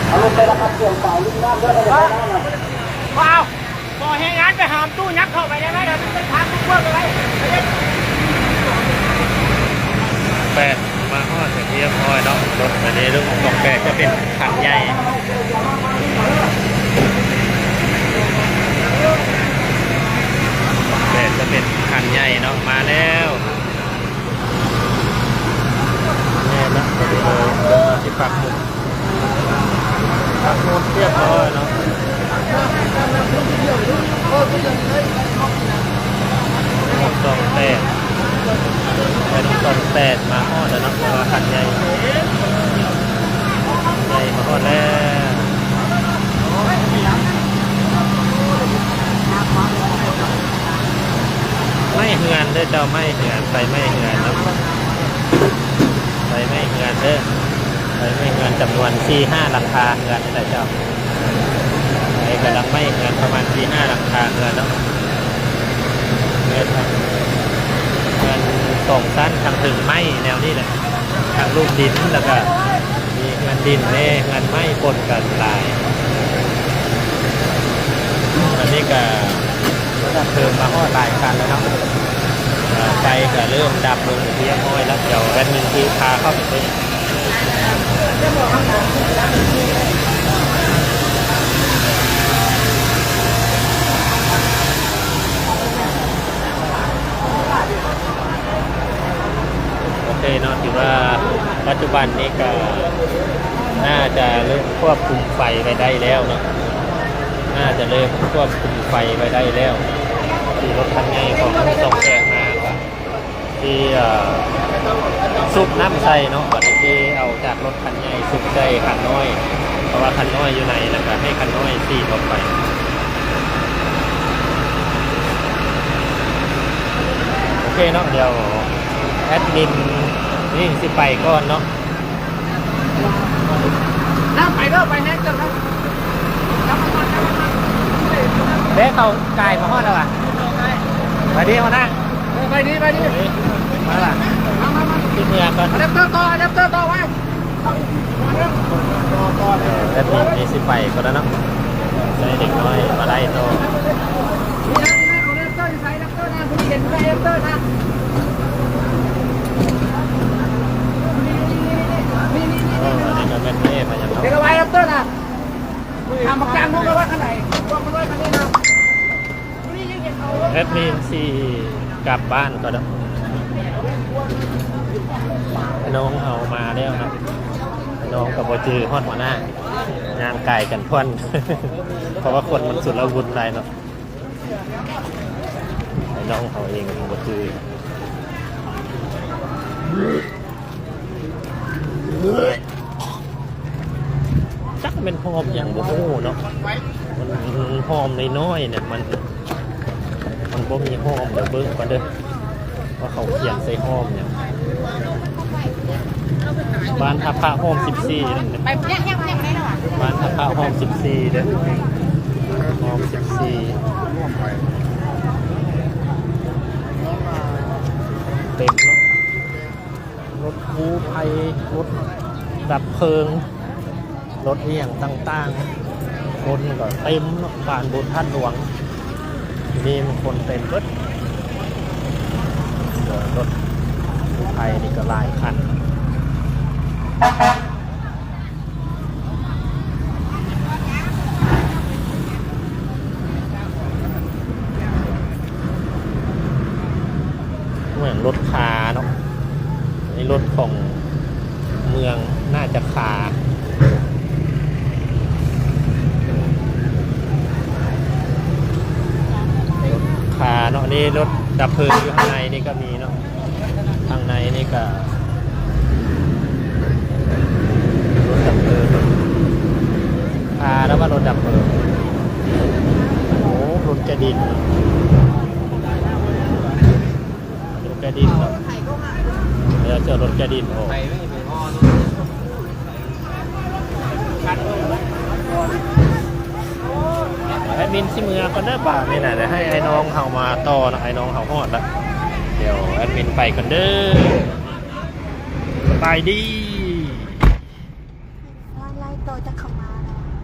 ເອົາ ບໍ່ແຮງງານໄປຫາມຕູ້ຍັກເຂົ້າໄປໄດ້ໄໝ ເດີໄປທາງເມືອງໄປໄດ້. ແປດ ມາຮອດເປັນທີ່ຮຽບຮ້ອຍເນາະ ລົດອັນນີ້ ລົດສອງແປດຈະເປັນຄັນໃຫຍ່ ແປດຈະເປັນຄັນໃຫຍ່ເນາະ ມາແລ້ວ ແມ່ນລະ ເພິ່ນຊິປັກໝຸດ ປັກໝຸດຮຽບຮ້ອຍເນາະ. ສອງແປດ ໄປນຳສອງແປດ ມາຮອດແລ້ວເນາະ ເພາະວ່າຄັນໃຫຍ່ ໃຫຍ່ມາຮອດແລ້ວ ໄໝ້ເຮືອນເດີເຈົ້າ ໄໝ້ເຮືອນ ໄຟໄໝ້ເຮືອນເນາະ ໄຟ ໄຟໄໝ້ເຮືອນເດີ ໄຟໄໝ້ເຮືອນຈຳນວນສີ່ຫ້າຫຼັງຄາເຮືອນນີ້ແຫຼະເຈົ້າ. ໄຟກຳລັງໄໝ້ເຮືອນປະມານສີ່ຫ້າຫຼັງຄາເຮືອນເນາະ. ເຮືອນ ເຮືອນສອງຊັ້ນ ທາງເທິງໄໝ້ແນວນີ້ແຫຼະ ທາງລຸ່ມດິນ ແລ້ວກະມີເຮືອນດິນແດ່ ເຮືອນໄມ້ປົນກັນຫຼາຍ. ອັນນີ້ກະ ດັບເພີງມາຮອດຫຼາຍຄັນແລ້ວເນາະ. ເອີ ໄຟກະເລີ່ມດັບລົງເປັນທີ່ຮຽບຮ້ອຍແລ້ວ. ດຽວແອດມິນຊິພາເຂົ້າໄປເບິ່ງ. ໂອເຄເນາະ ຖືວ່າປັດຈຸບັນນີ້ກະໜ້າຈະເລີ່ມຄວບຄຸມໄຟໄວ້ໄດ້ແລ້ວເນາະ. ໜ້າຈະເລີ່ມຄວບຄຸມໄຟໄວ້ໄດ້ແລ້ວ. ທີ່ລົດຄັນໃຫຍ່ຂອງຊ່ອງແສງມາກະ ທີ່ ເອີ ຊຸບນ້ຳໃສ່ເນາະ ບັດນີ້ຊິເອົາຈາກລົດຄັນໃຫຍ່ຊຸບໃສ່ຄັນນ້ອຍ ເພາະວ່າຄັນນ້ອຍຢູ່ໃນ ແລ້ວກະໃຫ້ຄັນນ້ອຍສີດອອກໄປ. ໂອເຄເນາະ ດຽວແອດມິນນີ້ຊິໄປກ່ອນເນາະ. ນະ ໄປເດີ ໄປແຮງເກີນແລ້ວ. ເດ້ ເຂົາກາຍມາຮອດແລ້ວຫວາ? ໄປດີ ຫົວໜ້າ. ເອີ ໄປດີ ໄປດີ ມາລະ ມາ ມາ ມາ ຊິເມືອກ່ອນ. ອາແດບເຕີຕໍ່ ອາແດບເຕີຕໍ່ໄວ້. ແບບນີ້ຊິໄປກ່ອນແລ້ວເນາະ ໃສ່ເດັກນ້ອຍມາໄລ່ຕໍ່. ແອດມິນຊິກັບບ້ານກ່ອນເດີ. ອ້າຍນ້ອງເຮົາມາແລ້ວເນາະ. ອ້າຍນ້ອງກະບໍ່ຈື່ຮອດຫົວໜ້າ ຍ່າງກາຍກັນພວນ ເພາະວ່າຄົນມັນຊຸນລະວຸນຫຼາຍເນາະ. ອ້າຍນ້ອງເຮົາເອງບໍ່ຈື່ ຈັກແມ່ນຫອມຫຍັງບໍ່ຮູ້ເນາະ. ມັນຫອມນ້ອຍໆ ນີ້ ມັນ ມັນບໍ່ມີຫອມ. ດຽວເບິ່ງກ່ອນເດີ ວ່າເຂົາຂຽນໃສ່ຫອມຫຍັງ. ບ້ານທ່າພະ ຫອມສິບສີ່ ບ້ານທ່າພະ ຫອມສິບສີ່ເດີ ຫອມສິບສີ່ ເຕັມເນາະ. ລົດກູ້ໄພ ລົດດັບເພີງ ລົດອີ່ຫຍັງຕ່າງໆ ຄົນກໍເຕັມເນາະ. ບ້ານບຸນທາດຫຼວງນີ້ມັນຄົນເຕັມເບິດ. ລົດກູ້ໄພນີ້ກໍຫຼາຍຄັນ. ເໝືອນລົດຄາເນາະ ອັນນີ້ລົດຂອງເມືອງ ໜ້າຈະຄາ ລົດຄາເນາະ. ອັນນີ້ລົດດັບເພີງຢູ່ຂ້າງໃນນີ້ກໍມີເນາະ. ທາງໃນນີ້ກະລົດດັບເພີງ ພາແລ້ວວ່າລົດດັບເພີງ. ໂອ້ ລົດແກດິນ ລົດແກດິນເນາະ. ເຂົາເຈົ້າເອີ້ນລົດແກດິນ. ໂອ້ ແອດມິນຊິເມືອກ່ອນເດີ ບາດນີ້ນະ ດຽວໃຫ້ອ້າຍນ້ອງເຮົາມາຕໍ່ເນາະ. ອ້າຍນ້ອງເຮົາຮອດລະ ດຽວແອດມິນໄປກ່ອນເດີ. ສະບາຍດີ. ໄລ່ ໄລ່ຕໍ່ຈາກເຂົາມາເນາະ.